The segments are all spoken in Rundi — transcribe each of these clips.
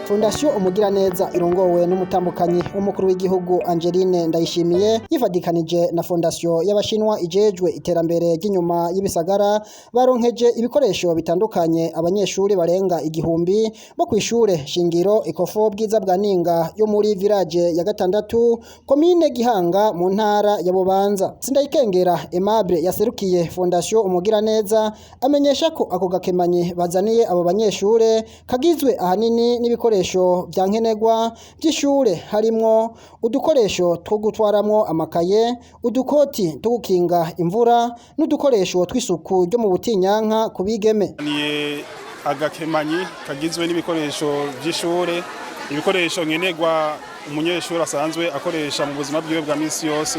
Fondation Umugiraneza irongowe n'umutambukanyi w'umukuru w'igihugu Angeline Ndayishimiye yifadikanije na Fondation y'Abashinwa ijejwe iterambere ry'inyuma y'ibisagara baronkeje ibikoresho bitandukanye abanyeshuri barenga 1000 bo kw'ishure shingiro Ecofo Bwiza bwa Ninga yo muri village ya gatandatu, komine Gihanga, mu ntara ya Bubanza. Sindayikengera Aimable yaserukiye Fondation Umugiraneza amenyesha ko ako gakemanyi bazaniye abo banyeshure kagizwe ahanini n'ibikoresho vya nkenerwa by'ishure, harimwo udukoresho two gutwaramwo amakaye, udukoti two gukinga imvura n'udukoresho tw'isuku ryo mu butinyanka ku bigeme. Ni agakemanyi kagizwe n'ibikoresho by'ishure, ibikoresho nkenerwa umunyeshuri asanzwe akoresha mu buzima bwiwe bwa misi yose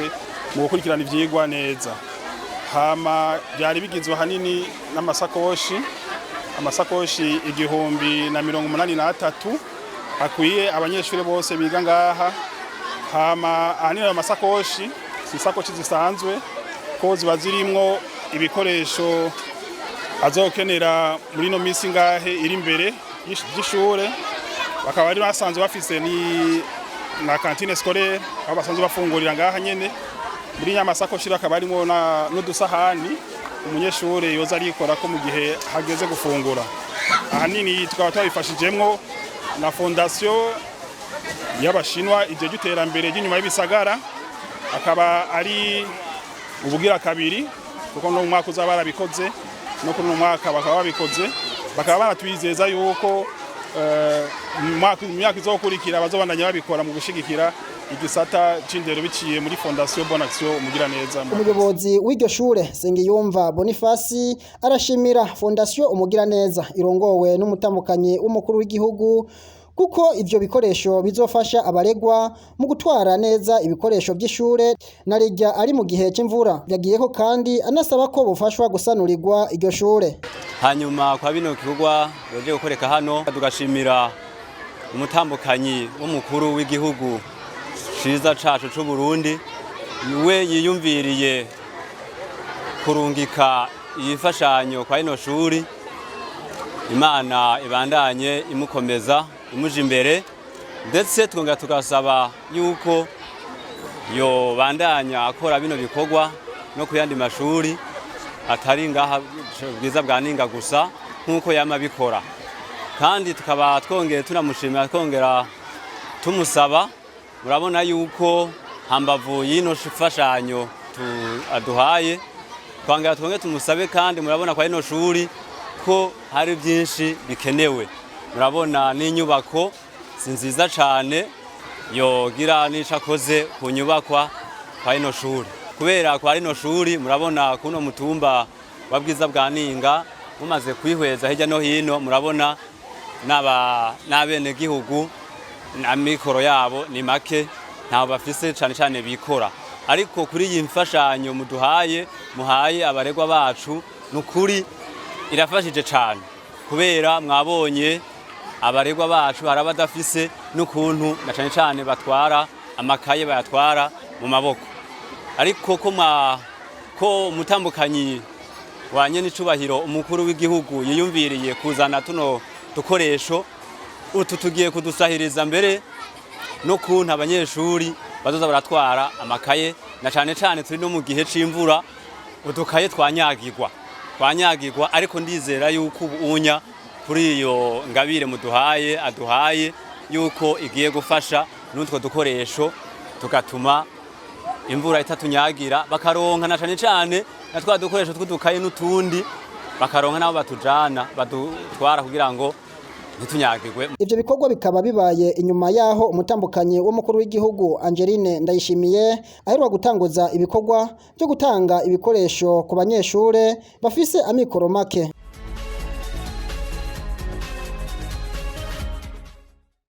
mu gukurikirana ivyigwa neza. Hama byari bigizwe ahanini n'amasakoshi, amasakoshi 1083 akwiye abanyeshuri bose biga ngaha. Hama ahanini ayo masakoshi si isakoshi zisanzwe, ko ziba zirimwo ibikoresho azokenera muri ino misi ngahe iri imbere y'ishure. Bakaba bari basanzwe bafise ni na cantine scolaire aho basanzwe bafungurira ngaha nyene. Muri nyamasakoshi bakaba harimwo n'udusahani umunyeshure yoza arikora ko mu gihe hageze gufungura. Ahanini tukaba twabifashijemwo na Fondation y'Abashinwa ijejwe iterambere ry'inyuma y'ibisagara. Akaba ari ubugira kabiri, kuko no mu mwaka uza barabikoze, no kuri uno mwaka bakaba babikoze. Bakaba baratwizeza yuko mu myaka izokurikira bazobandanya babikora mu gushigikira igisata c'indero biciye muri Fondation Bonne Action Umugiraneza. Umuyobozi w'iryo shure, Sengiyumva Bonifasi, arashimira Fondation Umugiraneza irongowe n'umutambukanyi w'umukuru w'igihugu, kuko ivyo bikoresho bizofasha abaregwa mu gutwara neza ibikoresho by'ishure na rijya ari mu gihe c'imvura. Yagiyeko kandi anasaba ko bufashwa gusanurirwa iryo shure. Hanyuma kwa bino gikorwa baje gukoreka hano, tugashimira umutambukanyi w'umukuru w'igihugu ciza cacu c'u Burundi, we yiyumviriye kurungika iyi mfashanyo kwa ino shuri. Imana ibandanye imukomeza, imuja imbere. Ndetse twongera tugasaba yuko yobandanya akora bino bikorwa no ku yandi mashuri atari ngaha Bwiza bwa Ninga gusa, nk'uko yama abikora. Kandi tukaba twongeye tunamushimira, twongera tumusaba. Murabona yuko hambavu y'ino mfashanyo aduhaye, twongera twongere tumusabe. Kandi murabona kwa ino shuri ko hari byinshi bikenewe. Murabona n'inyubako si nziza cane, yogira n'ico akoze ku nyubakwa kwa ino shuri, kubera kwa rino shuri murabona kuno mutumba wa Bwiza bwa Ninga, mumaze kwihweza hirya no hino, murabona n'abenegihugu na mikoro yabo ni make, ntabwo bafise cane cane bikora. Ariko kuri iyi mfashanyo muduhaye, muhaye abaregwa bacu, ni ukuri irafashije cane, kubera mwabonye abaregwa bacu hari abadafise n'ukuntu na cane cane batwara amakaye, bayatwara mu maboko. Ariko ko mwa ko umutambukanyi wa nyenicubahiro umukuru w'igihugu yiyumviriye kuzana tuno dukoresho, utu tugiye kudusahiriza mbere no kuntu abanyeshuri bazoza baratwara amakaye, na cane cane turi no mu gihe c'imvura, udukaye twanyagirwa, twanyagirwa. Ariko ndizera yuko ubunya kuri iyo ngabire muduhaye, aduhaye, yuko igiye gufasha n'utwo dukoresho tugatuma imvura itatunyagira, bakaronka na cane cane na twa dukoresho tw'udukaye n'utundi, bakaronka n'aho batujana badutwara kugira ngo ntitunyagirwe. Ivyo bikorwa bikaba bibaye inyuma yaho umutambukanyi w'umukuru w'igihugu Angeline Ndayishimiye aheruka gutanguza ibikorwa byo gutanga ibikoresho ku banyeshure bafise amikoro make.